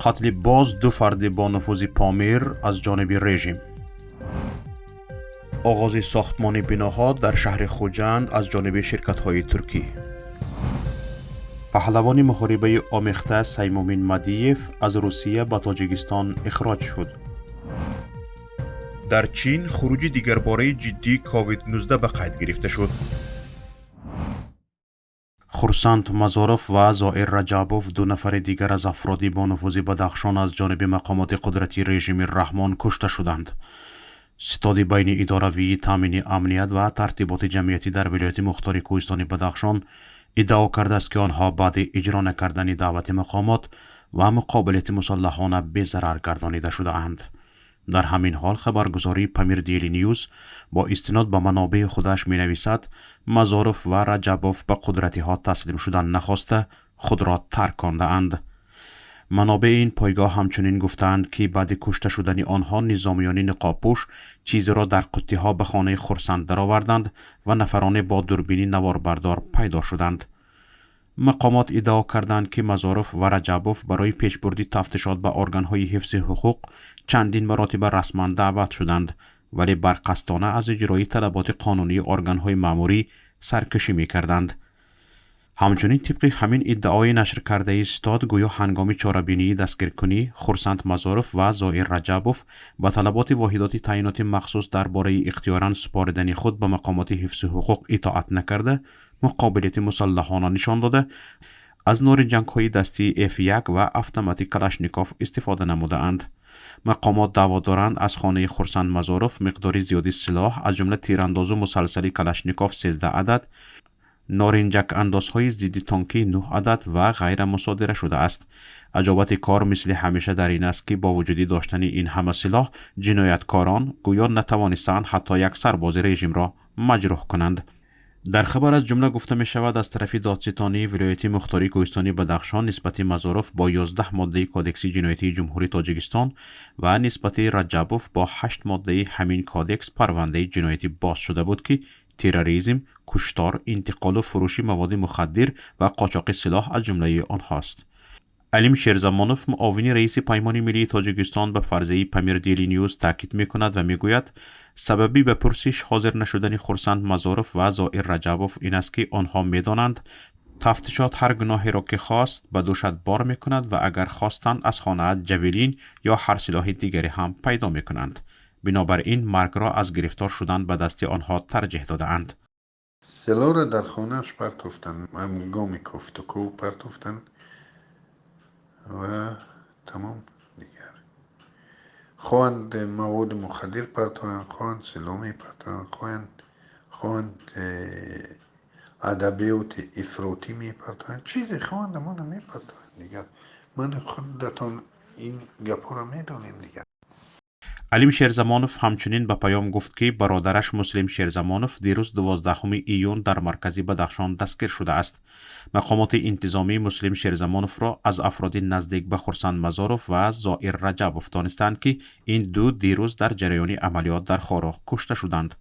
Қатли боз ду фарди бонуфузи Помир аз ҷониби режим. Оғози сохтмони биноҳо дар шаҳри Хуҷанд аз ҷониби ширкатҳои туркӣ. Паҳлавони муҳорибаи омехта Саймумин Мадиев аз Русия ба Тоҷикистон ихроҷ шуд. Дар Чин хуруҷи дигарбораи ҷиддии COVID-19 ба қайд гирифта шуд. Хурсанд Мазоров ва Зоир Раҷабов, ду нафари дигар аз афроди бонуфузи Бадахшон, аз ҷониби мақомоти қудратии режими Раҳмон кушта шуданд. Ситоди байни идоравии таъмини амният ва тартиботи ҷамъиятӣ дар вилояти мухтори кӯҳистони Бадахшон иддао кардааст, ки онҳо баъди иҷро накардани даъвати мақомот ва муқобилияти мусаллаҳона безарар гардонида шудаанд. Дар ҳамин ҳол хабаргузории Памир Дейли Нюз бо истинод ба манобеи худаш менависад, Мазоров ва Раҷабов ба қудратиҳо таслим шудан нахоста, худро таркондаанд. Манобеи ин пойгоҳ ҳамчунин гуфтаанд, ки баъди кушта шудани онҳо низомиёни ниқобпӯш чизеро дар қуттиҳо ба хонаи Хурсанд дароварданд ва нафароне бо дурбини наворбардор пайдо шуданд. Мақомот иддао карданд, ки Мазоров ва Раҷабов барои пешбурди тафтишот ба органҳои ҳифзи ҳуқуқ чандин маротиба расман даъват шуданд, вале барқасдона аз иҷрои талаботи қонунии органҳои маъмурӣ саркашӣ мекарданд. Ҳамчунин, тибқи ҳамин иддаои нашркардаи ситод, гӯё ҳангоми чорабинии дастгиркунӣ Хурсанд Мазоров ва Зоир Раҷабов ба талаботи воҳидоти таъиноти махсус дар бораи ихтиёран супоридани худ ба мақомоти ҳифзи ҳуқуқ итоат накарда, муқобилияти мусаллаҳона нишон дода, аз норинҷакҳои дастии F1 ва автомати Калашников истифода намудаанд. Мақомот даъво доранд, аз хонаи Хурсанд Мазоров миқдори зиёди силоҳ, аз ҷумла тирандозу мусалсали Калашников 13 адад, норинҷакандозҳои зидди тонкӣ 9 адад ва ғайра мусодира шудааст. Аҷобати кор мисли ҳамеша дар ин аст, ки бо вуҷуди доштани ин ҳама силоҳ ҷинояткорон гӯё натавонистаанд ҳатто як сарбози режимро маҷрӯҳ кунанд. Дар хабар аз ҷумла гуфта мешавад, аз тарафи додситонии вилояти мухтории кӯҳистони Бадахшон нисбати Мазоров бо 11 моддаи Кодекси ҷиноятии Ҷумҳурии Тоҷикистон ва нисбати Раҷабов бо 8 моддаи ҳамин кодекс парвандаи ҷиноятӣ боз шуда буд, ки терроризм, куштор, интиқолу фурӯши маводи мухаддир ва қочоқи силоҳ аз ҷумлаи онҳост. Алим Шерзамонов, муовини раиси Паймони миллии Тоҷикистон, ба фарзияи Памир Дейли Нюз таъкид мекунад ва мегӯяд, сабаби ба пурсиш ҳозир нашудани Хурсанд Мазоров ва Зоир Раҷабов ин аст, ки онҳо медонанд, тафтишот ҳар гуноҳеро ки хост, ба дӯшат бор мекунад ва агар хостанд, аз хонаат ҷавелин ё ҳар силоҳи дигаре ҳам пайдо мекунанд. Бинобар ин маргро аз гирифтор шудан ба дасти онҳо тарҷеҳ додаанд. Силоҳро дар хонааш партофтанд, ҳангоми кофтукӯб партофтанд ва тамом. Дигар хоҳанд маводи мухаддир партоянд, хоҳанд силоҳ мепартоянд, хоҳанд адабиёти ифротӣ мепартоянд, чизе хоҳанд, амона мепартоянд. Дигар ман худатон ин гапҳоро медонем дигар. Алим Шерзамонов ҳамчунин ба паём гуфт, ки бародараш Муслим Шерзамонов дирӯз, 12 июн, дар маркази Бадахшон дастгир шудааст. Мақомоти интизомӣ Муслим Шерзамоновро аз афроди наздик ба Хурсанд Мазоров ва Зоир Раҷабов донистанд, ки ин ду дирӯз дар ҷараёни амалиёт дар Хоруғ кушта шуданд.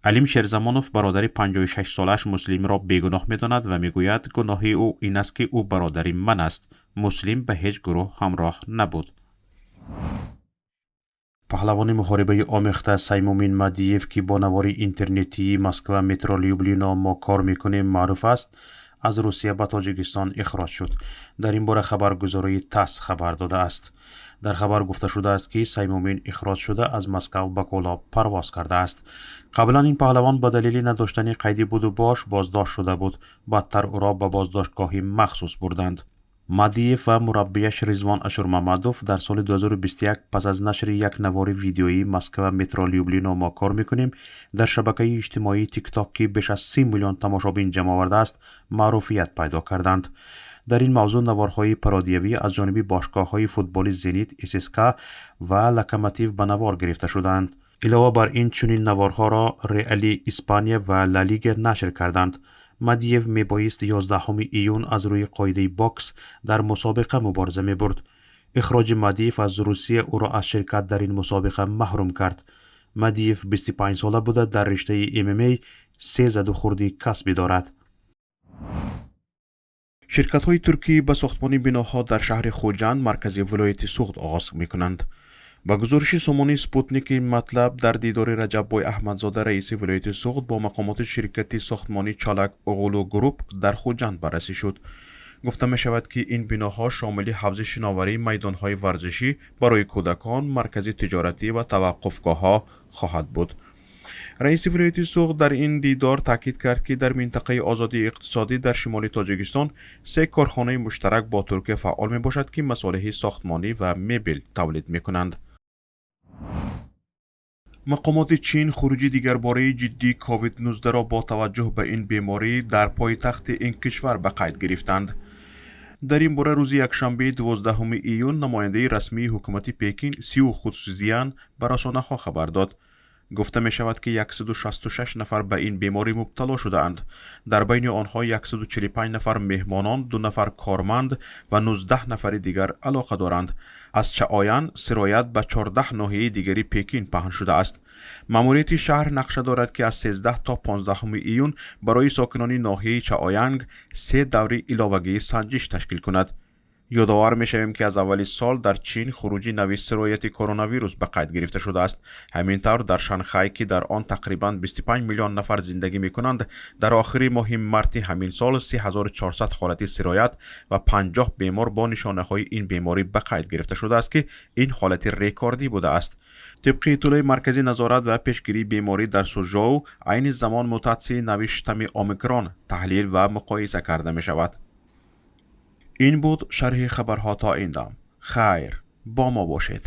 Алим Шерзамонов бародари 56-солааш Муслимро бегуноҳ медонад ва мегӯяд: «Гуноҳи ӯ ин аст, ки ӯ бародари ман аст. Муслим ба ҳеҷ гурӯҳ ҳамроҳ набуд». Паҳлавони муҳорибаи омехта Саймумин Мадиев, ки бо навори интернетии «Москва метро Люблино мо кор мекунем» маъруф аст, аз Русия ба Тоҷикистон ихроҷ шуд. Дар ин бора хабаргузории ТАСС хабар додааст. Дар хабар гуфта шудааст, ки Саймумин ихроҷ шуда, аз Москав ба Кӯлоб парвоз кардааст. Қаблан ин паҳлавон ба далели надоштани қайди будубош боздошт шуда буд. Баъдтар ӯро ба боздоштгоҳи махсус бурданд. Мадиев ва мураббияш Ризвон Ашурмамадов дар соли 2021 пас аз нашри як навори видеоии «Москва метро Люблино мо кор мекунем» дар шабакаи иҷтимоии ТикТок, ки беш аз 30 миллион тамошобин ҷамъ овардааст, маъруфият пайдо карданд. Дар ин мавзӯъ наворҳои пародиявӣ аз ҷониби бошгоҳҳои футболи Зенит, ССК ва Локомотив ба навор гирифта шуданд. Илова бар ин, чунин наворҳоро Реали Испания ва Ла Лига нашр карданд. Мадиев мебоист 11 июн аз рӯи қоидаи бокс дар мусобиқа мубориза мебурд. Ихроҷи Мадиев аз Русия ӯро аз ширкат дар ин мусобиқа маҳрум кард. Мадиев 25 сола буда, дар риштаи ММА се задухӯрди касбӣ дорад. Ширкатҳои туркӣ ба сохтмони биноҳо дар шаҳри Хуҷанд, маркази вилояти Суғд, оғоз мекунанд. Ба гузориши сомонаи Спутник, ин матлаб дар дидори Раҷаббой Аҳмадзода, раиси вилояти Суғд, бо мақомоти ширкати сохтмонӣ Чалак Оғлу Груп дар Хуҷанд баррасӣ шуд. Гуфта мешавад, ки ин биноҳо шомили ҳавзи шиноварӣ, майдонҳои варзишӣ барои кӯдакон, маркази тиҷоратӣ ва таваққуфгоҳҳо хоҳад буд. Раиси вилояти Суғд дар ин дидор таъкид кард, ки дар минтақаи озоди иқтисодӣ дар шимоли Тоҷикистон се корхонаи муштарак бо Туркия фаъол мебошад, ки масолеҳи сохтмонӣ ва мебел тавлид мекунанд. Мақомоти Чин хуруҷи дигарбораи ҷиддии COVID-19-ро бо таваҷҷӯҳ ба ин беморӣ дар пойтахти ин кишвар ба қайд гирифтанд. Дар ин бора рӯзи якшанбеи 12 июн намояндаи расмии ҳукумати Пекин Сю Хутсузиян ба расонаҳо хабар дод. Гуфта мешавад, ки 166 нафар ба ин беморӣ мубтало шудаанд. Дар байни онҳо 145 нафар меҳмонон, 2 нафар корманд ва 19 нафари дигар алоқа доранд. Аз Чаоян сироят ба 14 ноҳияи дигари Пекин паҳн шудааст. Маъмурияти шаҳр нақша дорад, ки аз 13 то 15 июн барои сокинони ноҳияи Чаоянг се даври иловагии санҷиш ташкил кунад. Ёдовар мешавем, ки аз аввали сол дар Чин хуруҷи нави сирояти коронавирус ба қайд гирифта шудааст. Ҳамин тавр, дар Шанхай, ки дар он тақрибан 25 миллион нафар зиндагӣ мекунанд, дар охири моҳи марти ҳамин сол 3400 ҳолати сироят ва 50 бемор бо нишонаҳои ин беморӣ ба қайд гирифта шудааст, ки ин ҳолати рекордӣ будааст. Тибқи иттилои Маркази назорат ва пешгирии беморӣ, дар Сужоу айни замон мутатсияи нави штамми Омикрон таҳлил ва муқоиса карда мешавад. Ин буд шарҳи хабарҳо то ин дам. Хайр, бо мо бошед.